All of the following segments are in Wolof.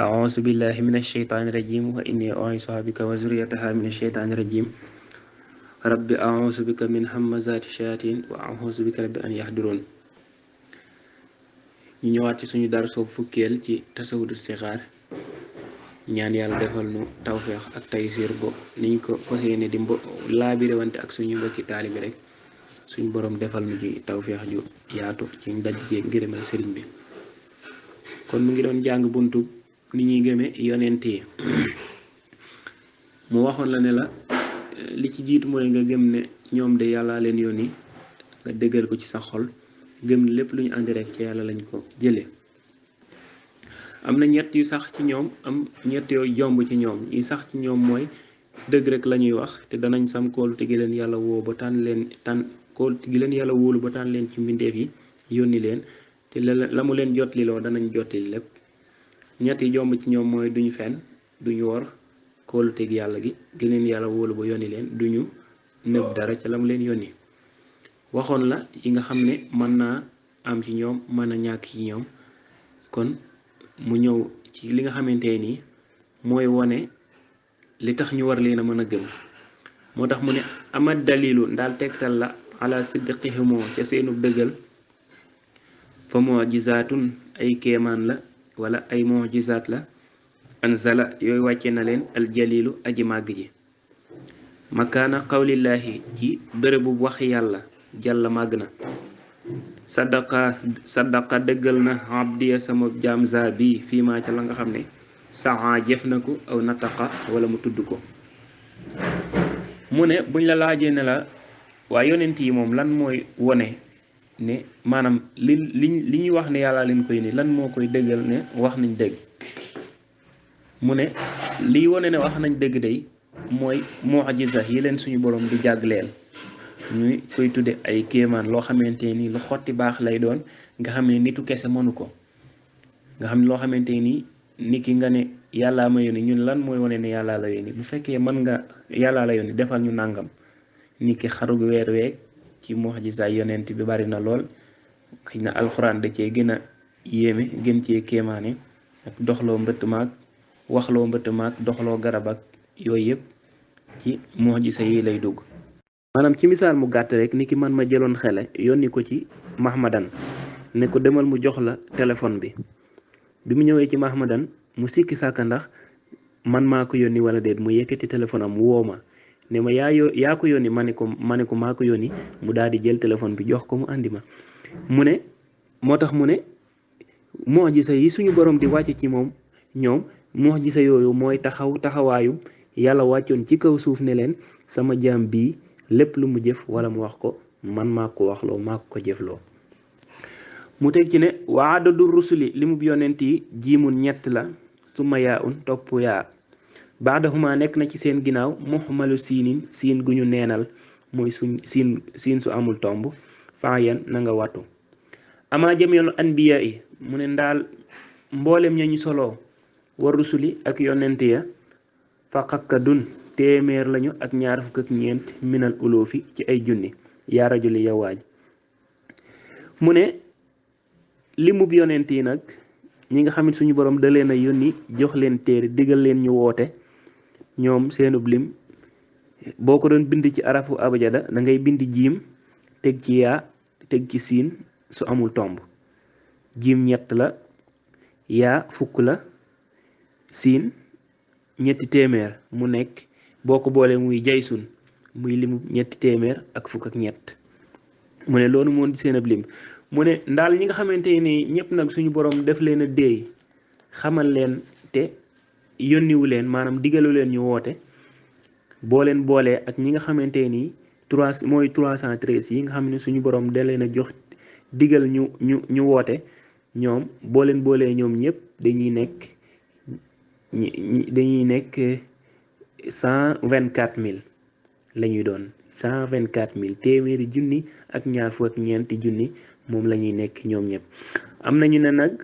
أعوذ بالله من الشيطان الرجيم وإني أعيذها بك وذريتها من الشيطان الرجيم رب أعوذ بك من همزات الشياطين وأعوذ بك رب أن يحضرون. ñu ñëwaat ci suñu darsu fukkeel ci tasawudu sixaar ñaan yàlla defal nu tawféex ak taysiir bo niñ ko fas yéene di laabire wante ak suñu mbokki taalibi rek suñu borom defal nu ci tawféex ju yaatu ci daj jéeg ngërëmal sëriñ bi. kon mu ngi doon jàng buntu ni ñuy gëme yonent yi mu waxoon la ne la li ci jiitu mooy nga gëm ne ñoom de yàlla leen yónni nga dëggal ko ci sa xol gëm lépp lu ñu andi rek ci yàlla lañ ko jëlee. am na ñett yu sax ci ñoom am ñett yooyu jomb ci ñoom yi sax ci ñoom mooy dëgg rek la ñuy wax te danañ sam kóolute gi leen yàlla woo ba kóolute gi leen yàlla wóolu ba tànn leen ci mbindeef yi yónni leen te la mu leen jotliloo danañ jottali lépp. ñett yi jomb ci ñoom mooy duñu fen duñu wor kóolute gi yàlla gi leen yàlla wóolu ba yónni leen duñu nëb dara ca la mu leen yónni. waxoon la yi nga xam ne mën naa am ci ñoom mën a ñàkk ci ñoom kon mu ñëw ci li nga xamante nii mooy wone li tax ñu war leen a mën a gëm. moo tax mu ne amat dalilu ndaal tegtal la ala sidqihimoo ca seenu dëggal fa mujizaatun ay kéemaan la wala ay mujizaat la anzala yooyu wàcce na leen aljalilu aji màgg ji makaana qawlillaahi ci bërëbu wax yàlla jàlla màgg na sadaqa dëggal na abdiya sama jaam za bi fii maa ca la nga xam ne saxaa jëf na ko aw nataqa wala mu tudd ko. mu ne buñ la laajee ne la waa yonent yi moom lan mooy wone ne maanaam li ñuy wax ne yàlla leen koy ni lan moo koy dëggal ne wax nañ dëgg. mu ne liy wone ne wax nañ dëgg day mooy mu'jiza yi leen suñu borom di jàggleel ñuy koy tudde ay kéemaan loo xamante ni lu xotti baax lay doon nga xam ne nitu kese mënu ko nga xam ne loo xamante ni nit ki nga ne yàllaa ma yónni ñun lan mooy wane ne yàllaa la yónni bu fekkee mën nga yàllaa la yónni defal ñu nàngam nit ki xarug weer weeg ci mu'jiza yonent bi bari na lool xëy na alxuraan da cee gën a yéeme gën cee kéemaane ak doxloo mbëtt maag waxloo mbëtt maag doxloo garab ak yooyu yëpp ci mu'jiza yi lay dugg. maanaam ci misaal mu gàtt rek ni ki man ma jëloon xele yónni ko ci mahmadan ne ko demal mu jox la téléphone bi mu ñëwee ci mahmadan mu sikki sàkka ndax man maa ko yónni wala déet mu yëkkati téléphone am woo ma ne ma yaa ko yónni ma ne ko maa ko yónni mu daal di jël téléphone bi jox ko mu andi ma. mu ne moo tax mu ne mu'jiza yi suñu borom di wàcc ci moom ñoom mu'jiza yooyu mooy taxawaayu yàlla wàccoon ci kaw suuf ne leen sama jaam bii lépp lu mu jëf wala mu wax ko man maa ko waxloo maa ko jëfloo. mu teg ci ne wa adadu rusuli li mu yonent yi jiimun ñett la summa yaa un topp yaa baadahuma nekk na ci seen ginnaaw muhmalu siin gu ñu neenal mooy siin su amul tomb faayan na nga wattu. ama jamiyul anbiya yi mu ne ndaal mboolem ña ñu soloo war rusuli ak yonent ya faqakadun téeméer lañu ak ñaar fukk ak ñeent minal uloofi ci ay junni yaa rajuli yow waaj. mu ne limub yonent yi nag ñi nga xamit suñu borom da leen a yónni jox leen téere digal leen ñu woote ñoom seenub lim boo ko doon bind ci arafu abajada da ngay bind jiim teg ci yaa teg ci siin su amul tomb jiim ñett la yaa fukk la siin ñetti téeméer mu nekk boo ko boolee muy jaysun muy limu ñetti téeméer ak fukk ak ñett. mu ne loolu moo di seen ab lim. mu ne ndaal ñi nga xamante ni ñëpp nag suñu borom def leen a déey xamal leen te yónniwu leen maanaam digalu leen ñu woote boo leen boolee ak ñi nga xamante ni 313 yi nga xam ne suñu borom da leen a jox digal ñu woote ñoom boo leen boolee ñoom ñëpp dañuy nekk 124 000 la ñuy doon 124 000 téeméeri junni ak ñaar fukk ak ñeenti junni moom la ñuy nekk ñoom ñëpp. am nañu ne nag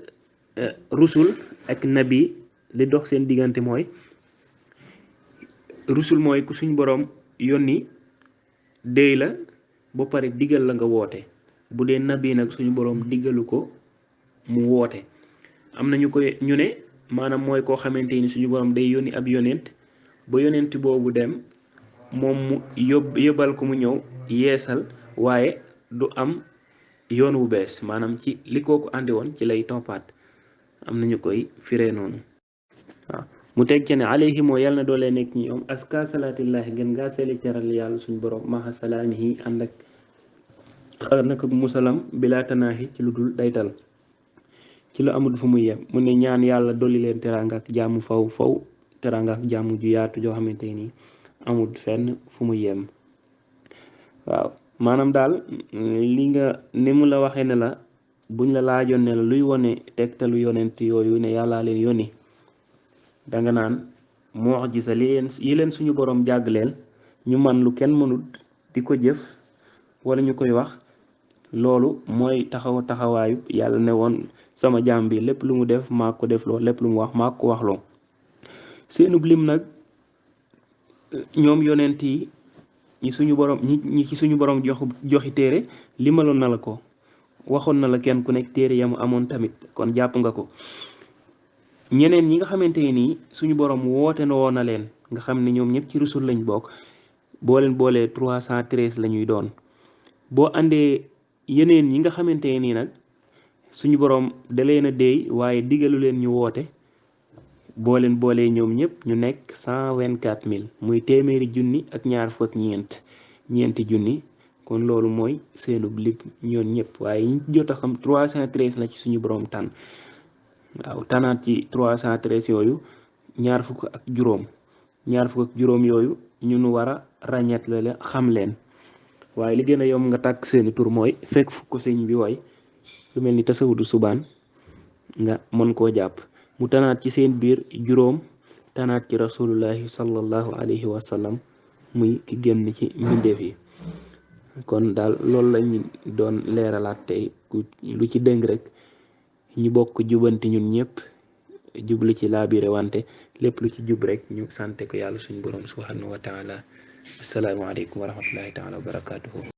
rusul ak nabi li dox seen diggante mooy rusul mooy ku suñ borom yónni déy la ba pare digal la nga woote bu dee nabi nag suñu borom digalu ko mu woote. am na ñu ne maanaam mooy koo xamante ni suñu borom day yónni ab yonent ba yonent boobu dem moom mu yóbbal ko mu ñëw yeesal waaye du am yoon wu bees maanaam ci li kooku àndi woon ci lay toppaat am nañu koy firee noonu waaw mu teg ci ne alayhi moo yàlla na doolee nekk ñi ñoom aska salaatillahi gën ngaa seeli teral yàlla suñu borom maha salaamihi ànd ak naka musalam bila tanaahi ci lu dul daytal ci lu amul fu muy yem mu ne ñaan yàlla dolli leen teraanga ak jàmm faw faw teraanga ak jàmm ju yaatu joo xamante nii amul fenn fu muy yem waaw maanaam daal li nga ni mu la waxee ne la buñ la laajoon ne la luy wone tegtalu yonent yooyu ne yàllaa leen yónni danga naan mu'jiza yi leen suñu borom jàggleel ñu man lu kenn mënut di ko jëf wala ñu koy wax loolu mooy taxawaayu yàlla ne woon sama jaam bi lépp lu mu def maa ko def loo lépp lu mu wax maa ko wax loo seenub lim nag ñoom yonent yi ñi ci suñu borom joxi téere limaloon na la ko waxoon na la kenn ku nekk téere yamu amoon tamit kon jàpp nga ko ñeneen ñi nga xamante nii suñu borom woote na woon na leen nga xam ne ñoom ñëpp ci rusul lañ bokk boo leen boolee 313 la ñuy doon boo àndee yeneen ñi nga xamante nii nag suñu borom da leen a déey waaye digalu leen ñu woote boo leen boolee ñoom ñëpp ñu nekk 124000 muy téeméeri junni ak ñaar fukk ñeenti junni kon loolu mooy seenub lim ñoon ñëpp waaye ñu jot a xam 313 la ci suñu borom tànn waaw tànnaat ci 313 yooyu ñaar fukk ak juróom yooyu ñu nu war a ràññeet la xam leen waaye li gën a yomb nga tàkk seeni tur mooy fekk fukk ko sëñ bi way lu mel ni tasawudu subaan nga mën koo jàpp mu tànnaat ci seen biir juróom tànnaat ci rasulullahi sallallahu alayhi wa sallam muy ki génn ci mbindeef yi kon daal loolu lañu doon leeralaat tey lu ci dëng rek ñu bokk jubanti ñun ñëpp jublu ci laabire wante lépp lu ci jub rek ñu sante ko yàlla suñu borom subhanahu wa taala assalaamu aleykum wa rahmatullahi taala wa barakatuhu